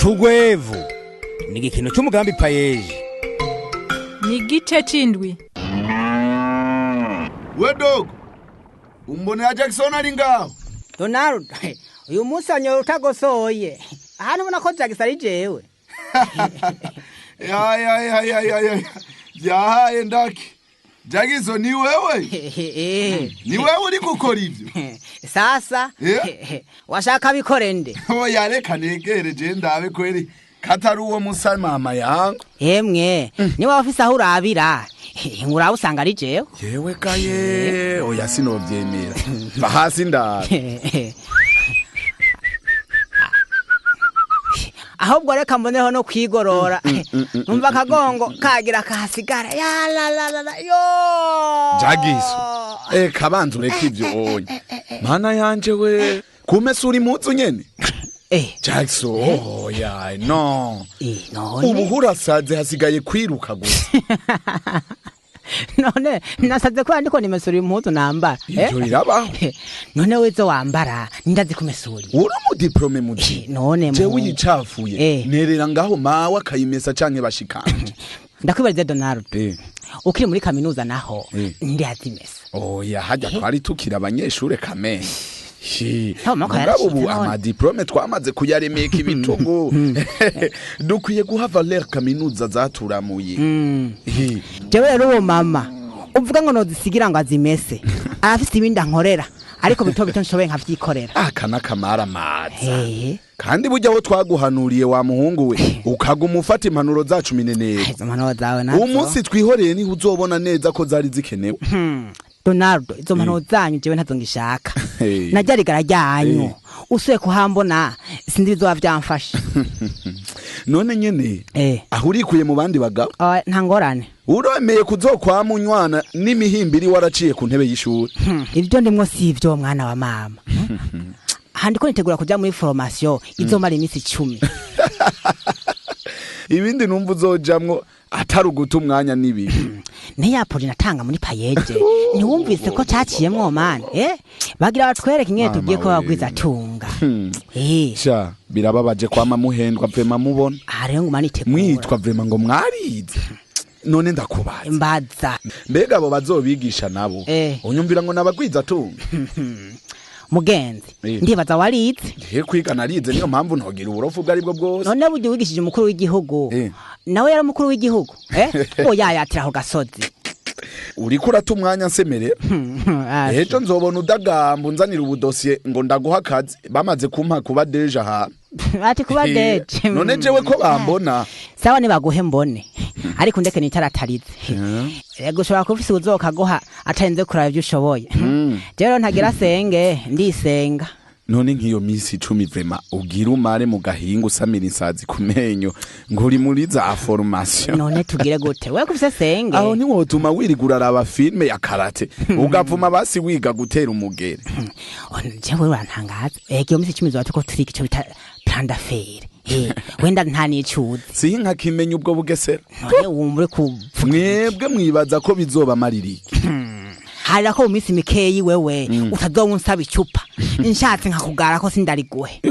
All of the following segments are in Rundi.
Cugwevu ni igikino cy'umugambi PAEEJ. Ni igice c'indwi. We dogo, umbonera Jackson ari ngaho. Donald, uyu munsi wanyoye utagosoye. Ahantu ubona ko Jackson ari jewe. Ya ya ya ya ya ya, byahaye ndaki. Jackson, ni wewe? Ni wewe uri gukora ivyo? Sasa washaka bikore nde? Oya, reka negere je ndabe kweri katari uwo musa mama yangu. Emwe, niba wafise aho urabira, uraba usanga ari jewe. Yewe kaye, oya, sinovyemera, va hasi ndabe. Ahubwo reka mboneho no kwigorora, numva akagongo kagira kahasigara yalalalala yo. Jagiso, eka banza ureke ivyo onye. Mana yanje we, kumesura impuzu nyene? Jackson, oya, no. None ubu urasaze, hasigaye kwiruka gusa. None nasaze kubera ndiko nimesura impuzu nambara? Ivyo birabaho? None wezo wambara ndazikumesuriye? Uri umudiplômé muji. None jewe muhungu. Yicafuye nerera ngaho, mawe akayimesa canke bashikanje. Ndakwibarize Donald, ukiri muri kaminuza naho ndiyazimesa? Oya, hajya twari tukiri abanyeshure kamene. Hi, Aho maboko mugabo ubu yaracitse none. Amadiplôme twamaze kuyaremeka ibitugu, dukwiye guha valeur kaminuza zaturamuye. Hi. Jewe rero uwo mama uvuga ngo nozisigira ngo azimese, arafise ibindi ankorera, ariko bito bito nshoboye nkavyikorera. Aka n'akamara maza. Kandi burya aho twaguhanuriye wa muhungu we, ukaguma ufata impanuro zacu minenero. Izo mpanuro zawe nazo. Umunsi twihoreye niho uzobona neza ko zari zikenewe. Donaldo, izo mpanuro zanyu jewe ntazo ngishaka. Hey. Narya rigara ryanyu usuye kuhambona, sinzi ibizoba vyamfashe. None nyene aho urikuye mu bandi bagabo? Ah, nta ngorane. Uremeye kuzokwama unywana n'imihimbiri waraciye ku ntebe y'ishuri? Ibyo ndimwo si ivyo, mwana wa mama. Handiko nitegura kuja muri formation izomara iminsi 10. Ibindi numva uzojamwo atari uguta umwanya n'ibibi. Niya poli natanga muri PAEEJ, ntiwumvise ko caciyemwo mani? Bagira batwereke ingene Mama tugiye kuba we. bagwiza tunga. Sha, birababaje kwama muhendwa vraiment mubona. Aha rero nguma nitegura. Mwitwa vraiment ngo mwarize, none ndakubaza. Mbaza. Mbega abo bazobigisha nabo unyumvira ngo nabagwiza tunga? Mugenzi, ndibaza warize. Ngiye kwiga, narize, niyo mpamvu ntogira uburofu ubwo aribwo bwose. None burya wigishije umukuru w'igihugu, nawe yari umukuru w'igihugu, oyayatira aho gasozi. Uriko urata umwanya nsemerera. Ejo nzobona udagamba unzanira ubudosiye ngo ndaguha akazi, bamaze kumpa kuba DG ahantu. Ati kuba DG? None jewe ko bambona. Sawa, nibaguhe mbone, ariko ndeke nitaratarize. Ego, ushobora kuba ufise uzokaguha atarinze kuraba ivyo ushoboye. Jewe rero ntagira senge, ndisenga. None nk'iyo minsi 10 vraiment ugira umare mu gahinga usamira insazi ku menyo ngo uri muri za formation? None tugire gute wewe ko ufise senge? Aho ntiwotuma wirigura uraraba filime ya karate, ugapfuma basi wiga gutera umugere. Jewe urantangaza. Ego, iyo minsi 10 zoba turiko turiga ico bita plan d'affaires. Wenda nta n'icuzi. Sinkakimenya ubwo bugesera. None wumva uri ku Mwebwe mwibaza ko bizobamarira iki? Harira ko mu minsi mikeyi wewe utazoba unsaba icupa, nshatse nkakugara ko sindariguhe.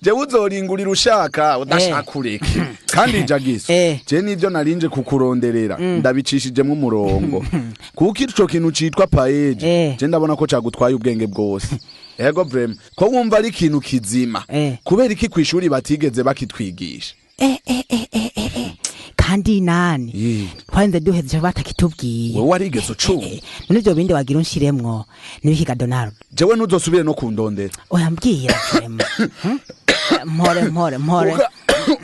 Jewe uzoringurira ushaka udashaka ureke. Kandi Jagiso, je nivyo narinje kukuronderera ndabicishijemwo umurongo, kuko ico kintu citwa PAEEJ je ndabona ko cagutwaye ubwenge bwose. Ego vraiment, ko wumva ari ikintu kizima, kubera iki kw'ishuri batigeze bakitwigisha? Kandi nani twarinze duheze batakitubwiye. Wewe warigeze ucunga? None ivyo bindi wagira unshiremwo nibikiga, Donald? Jewe ntuzosubire no kundondera. Oya, mbwira vraiment. Mpore mpore mpore.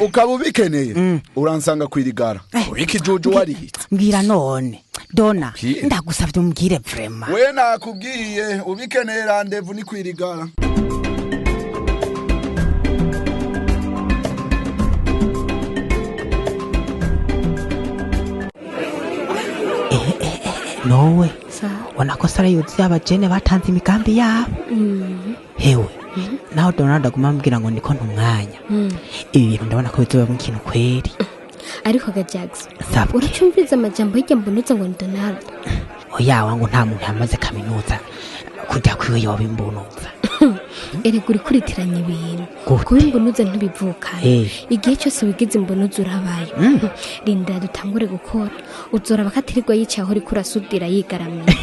Ukaba ubikeneye uransanga kwirigara, ikijuju wariye. Mbwira none Dona. Mbwira. Ndagusavye umbwire vraiment. We, nakubwiye, ubikeneye rendez-vous ni kwirigara. Nowe ubona ko salle yuzuye abajene batanze imigambi yabo. Hewe, naho Donald aguma ambwira ngo niko ntumwanya, ibi bintu ndabona ko bizobamo ikintu kweri. Ariko ga Jackson, Sabwe. uracumviriza amajambo hirya mbonuza ngo ni Donald? Oya wangu, nta muntu yamaze kaminuza kujya kwiwe yoba imbunuza. Erega uri kuritiranya ibintu. Kuba imbonuza ntibivukana. Igihe cyose wigize imbonuza urabayo. Rinda dutangure gukora. Uzora bakatirirwa yicaye aho uriko urasudira yigaramiye.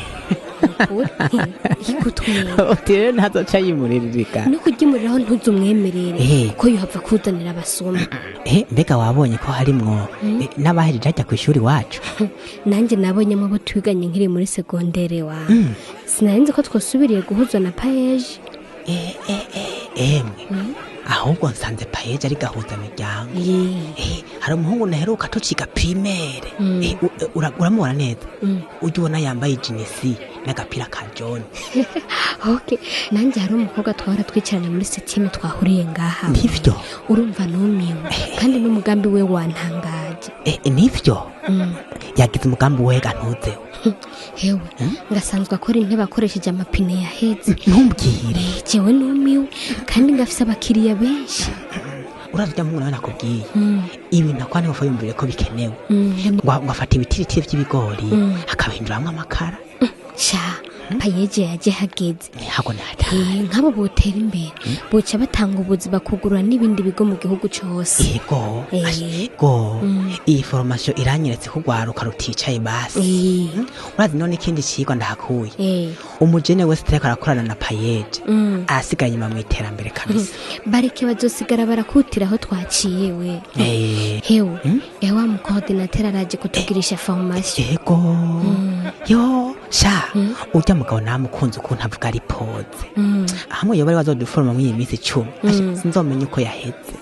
Ikutwera. Uti rero ntazoca yimuririka. No kujyimuriraho ntuzumwemerere kuko yuhava kuzanira abasuma. Mbega wabonye ko harimwo n'abahejeje hajya ku ishuri iwacu? Nanjye nabonyemo abo twiganye nkiri muri segondere wa. Sinari nzi ko twosubiriye guhuzwa na payeje. Emwe ahubwo nsanze payeje ari gahuza miryango. Hari umuhungu naheruka tuciga primaire. Uramubona neza, ujya ubona yambaye ijinisi n'agapira ka John. Okay, nanjye hari umukobwa twahora twicaranye muri septième twahuriye ngaha. Nivyo? Urumva numiwe kandi n'umugambi we wantangaje. Nivyo? Yagize umugambi wega ntuzeho. Hewe, ngasanzwe akora intebe akoresheje amapine yaheze. Ntumbwire. Jewe numiwe kandi ngafise abakiriya benshi. Urazi ujya muhungu nawe nakubwiye ibintu akora niho yumvire ko bikenewe. Ngo afata ibitiritiri by'ibigori akabihinduramwo amakara. Sha, payeje yaje hageze. Ntabwo nataye. Nk'abo botera imbere boca batanga ubuzi bakugurura n'ibindi bigo mu gihugu cose. Yego, yego. Iyi formation iranyeretse ko rwaruka ruticaye basi. Urazi none ikindi cigwa ndahakuye. Umujene wese ariko arakorana na payeje arasigaye inyuma mu iterambere kabisa. Bareke bazosigara barakutira aho twaciye we. Hewe, ewa mu coordinateur araje kutugirisha formation. Yego. Yo, sha, urya mugabo namukunze ukuntu avuga ari poze. Hamwe yoba ari bazoduforoma muri iyi minsi 10. Sinzomenya uko yaheze.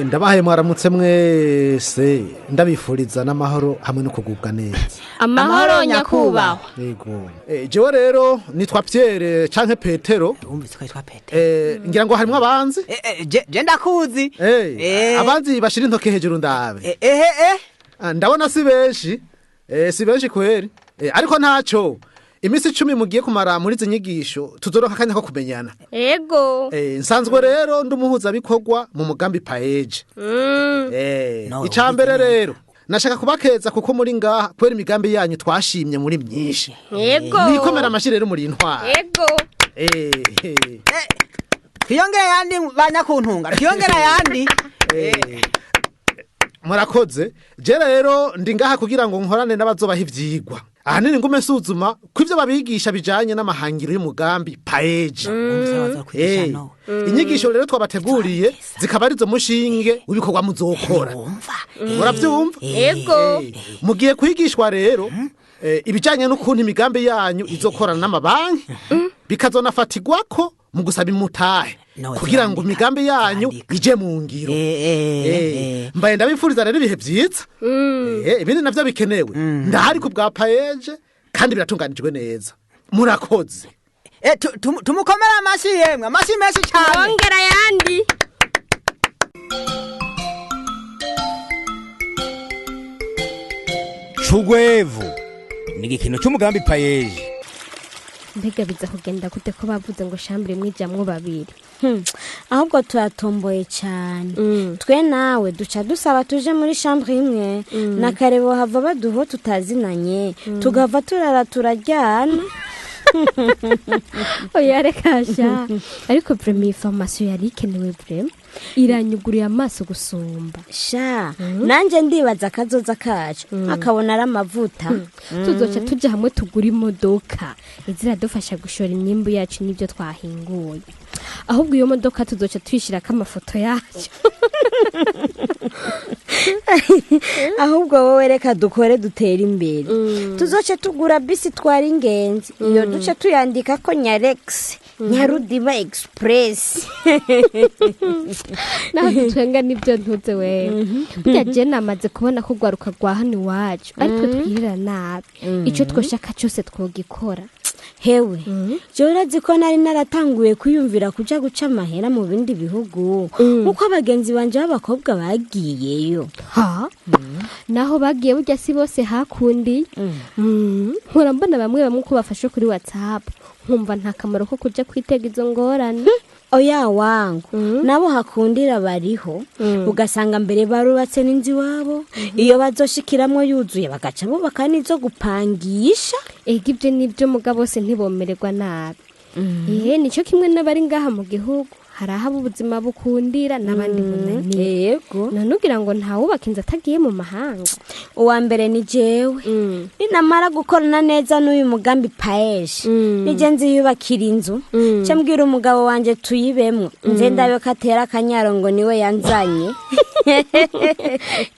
Ndabahaye mwaramutse mwese, ndabifuriza n'amahoro hamwe no kugubwa neza. Amahoro nyakubahwa. Yego. Jewe rero nitwa Pierre canke Petero. Wumvise ko yitwa Petero? Ngira ngo harimwo abanzi. Je ndakuzi. Abanzi bashira intoke hejuru ndabe. Ndabona si benshi. Si benshi kweri. Ariko ntaco. Imisi 10 mugiye kumara muri izi nyigisho tuzoronka akanya ko kumenyana. Yego. Nsanzwe rero ndumuhuza bikorwa mu mugambi payeje. Icambere rero nashaka kubakeza kuko muri ngaha kwera imigambi yanyu twashimye muri myinshi. Yego. Nikomera amashi rero muri intwara. Yego. Twiyongera yandi banyakuntunga. Twiyongera yandi. Murakoze. Je rero ndi ngaha kugira ngo nkorane n'abazobaha ivyigwa. Ahanini ngume nsuzuma ko ivyo babigisha bijanye n'amahangiro y'umugambi payeje. Inyigisho rero twabateguriye zikaba arizo mushinge w'ibikorwa muzokora. Muravyumva? Yego. Mugiye kwigishwa rero ibijanye n'ukuntu imigambi yanyu izokorana n'amabanki bikazonafatirwako mu gusaba imutahe kugira ngo imigambi yanyu ije mu ngiro. Mbaye ndabifuriza rero ibihe vyiza. Ibindi navyo bikenewe. Ndahari ku bwa payeje kandi biratunganijwe neza. Murakoze. Tumukomera amashi yemwe, amashi menshi cyane. Ongera yandi. Cugwevu ni igikino cy'umugambi payeje. Mbega biza kugenda gute ko bavuze ngo shambure mwijamwo babiri? Ahubwo turatomboye cyane. Twe nawe duca dusaba tuje muri chambre imwe na kare bohava baduho tutazinanye tugava turara turaryana. Oya reka sha. Ariko vraiment iyi formation yari ikenewe vraiment. Iranyuguriye amaso gusumba. Sha, nanje ndibaza akazoza kacu akabona ari amavuta. Tuzoca tuja hamwe tugura imodoka iziradufasha gushora imyimbu yacu n'ibyo twahinguye. Ahubwo iyo modoka tuzoca tuyishirako amafoto yacu. Ahubwo wowe reka dukore dutera imbere. Tuzoce tugura bisi twari ingenzi. Iyo duce tuyandika ko Nyarex, Nyarudiba Express. Naho dutwenga nibyo ntuze wewe. Burya je namaze kubona ko rwaruka rwa hano iwacu ariko twirira nabi. Ico twoshaka cyose twogikora. Hewe, jewe urazi ko nari naratanguye kwiyumvira kuja guca amahera mu bindi bihugu nkuko abagenzi banje b'abakobwa bagiyeyo. Ha? Naho bagiye burya si bose hakundi. Nkora mbona bamwe bamwe uko bafashe kuri WhatsApp nkumva nta kamaro ko kuja kwitega izo ngorane. Oya wangu, nabo hakundira bariho ugasanga mbere barubatse n'inzu iwabo, iyo bazoshikiramwo yuzuye bagaca bubaka n'izo gupangisha. Ega ibyo nibyo mugabo bose ntibomererwa nabi. Nico kimwe n'abari ngaha mu gihugu, hari aho ubuzima bukundira n'abandi bunanira. Yego. None ugira ngo ntawubaka inzu atagiye mu mahanga? Uwa mbere ni jewe. Ninamara gukorana neza n'uyu mugambi paeje, nije nziyubakira inzu, nce mbwira umugabo wanje tuyibemwo, nze ndabe ko atera akanyaro ngo niwe yanzanye.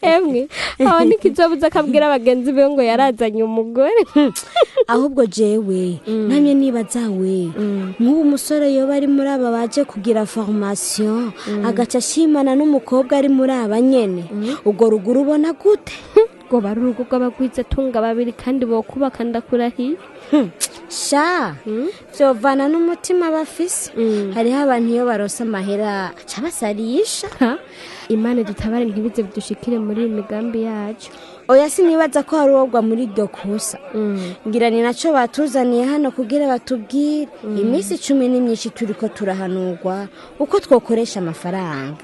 Emwe, aho ntikizobuza akabwira bagenzi be ngo yarazanye umugore. Ahubwo jewe namye nibaza we, nk'ubu umusore yoba ari muri aba baje kugira formation, agaca ashimana n'umukobwa ari muri aba nyene, ubwo ruguru ubona gute? Ngo bari urugo rw'abagwizatunga babiri kandi bokubaka, ndakurahiye. Sha, vyovana n'umutima bafise. Hariho abantu iyo baronse amahera aca basarisha. Imana dutabare ntibize bidushikire muri iyi migambi yacu. Oya, sinibaza ko hari uwogwa muri iryo kosa. Ngira ni naco batuzaniye hano kugira batubwire. Iminsi 10 ni myinshi turiko turahanurwa uko twokoresha amafaranga.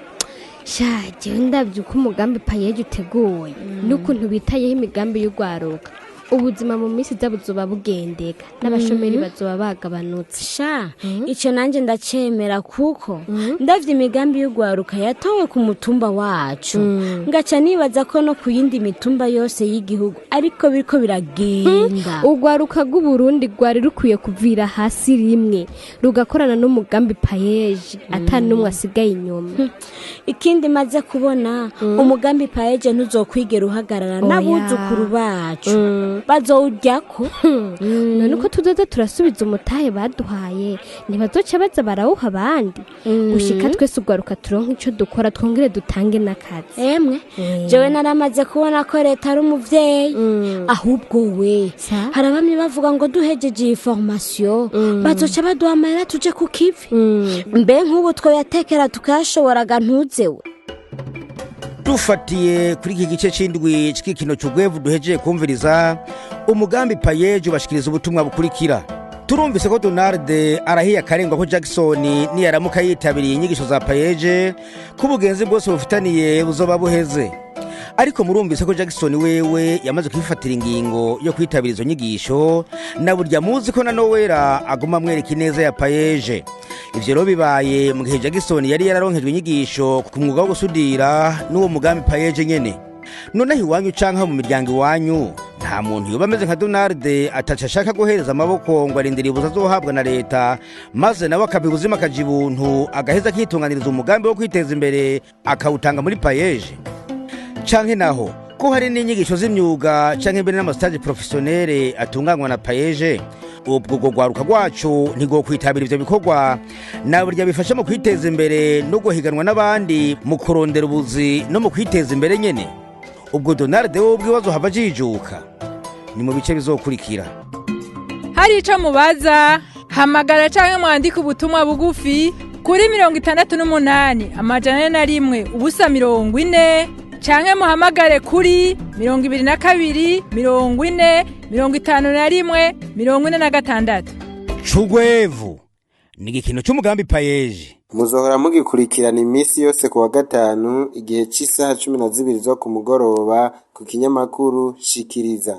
Sha, jewe ndavye uko umugambi payeje uteguye n'ukuntu bitayeho imigambi y'urwaruka, ubuzima mu minsi iza buzoba bugendeka, n'abashomeri bazoba bagabanutse. Sha, ico nanje ndacemera, kuko ndavye imigambi y'urwaruka yatowe ku mutumba wacu, ngaca nibaza ko no ku yindi mitumba yose y'igihugu ariko biriko biragenda. Urwaruka rw'Uburundi rwari rukwiye kuvira hasi rimwe rugakorana n'umugambi payeje, ata n'umwe asigaye inyuma. Ikindi maze kubona, umugambi payeje ntuzokwigera uhagarara, n'abuzukuru bacu bazowuryako. None uko tuzoza turasubiza umutahe baduhaye, ntibazoca baza barawuha abandi gushika twese urwaruka turonke ico dukora, twongere dutange n'akazi. Emwe, jewe naramaze kubona ko leta ari umuvyeyi. Ahubwo we, hari abamye bavuga ngo duhejeje iyi formation bazoca baduha amahera tuje ku kivi. Mbe nk'ubu twoyatekera tukayashoboraga, ntuzewe? Dufatiye kuri iki gice c'indwi c'igikino c'ugwevu duhejeje kumviriza, umugambi payeje ubashikiriza ubutumwa bukurikira. Turumvise ko Donald arahiye akarengwa ko Jackson niyaramuka yitabiriye inyigisho za payeje, ko ubugenzi bwose bufitaniye buzoba buheze. Ariko murumvise ko Jackson wewe yamaze kwifatira ingingo yo kwitabira izo nyigisho, na burya muzi ko na Nowera aguma amwereka ineza ya payeje. Ivyo rero bibaye mu gihe Jackson yari yararonkejwe inyigisho ku mwuga wo gusudira n'uwo mugambi payeje nyene. Noneho iwanyu canke mu miryango iwanyu, nta muntu yoba ameze nka Donald ataca ashaka guhereza amaboko ngo arindire ibuza azohabwa na leta, maze nawe akaba ubuzima akaja ibuntu, agaheza akitunganiriza umugambi wo kwiteza imbere akawutanga muri payeje? Canke naho ko hari n'inyigisho z'imyuga canke mbere n'amastage professionnel atunganywa na payeje, ubwo ubwo rwaruka rwacu ntigokwitabira ivyo bikorwa na burya bifasha mu kwiteza imbere no guhiganwa n'abandi mu kurondera ubuzi no mu kwiteza imbere nyene? Ubwo Donald we ubwiwe azohava ajijuka? Ni mu bice bizokurikira. Hari ico mubaza, hamagara canke mwandike ubutumwa bugufi kuri 68 401 0 40, canke muhamagare kuri 22 40 51 46. Cugwevu ni igikino c'umugambi payeje. Muzohora mugikurikirana iminsi yose ku wa gatanu igihe c'isaha 12 zo ku mugoroba ku kinyamakuru Shikiriza.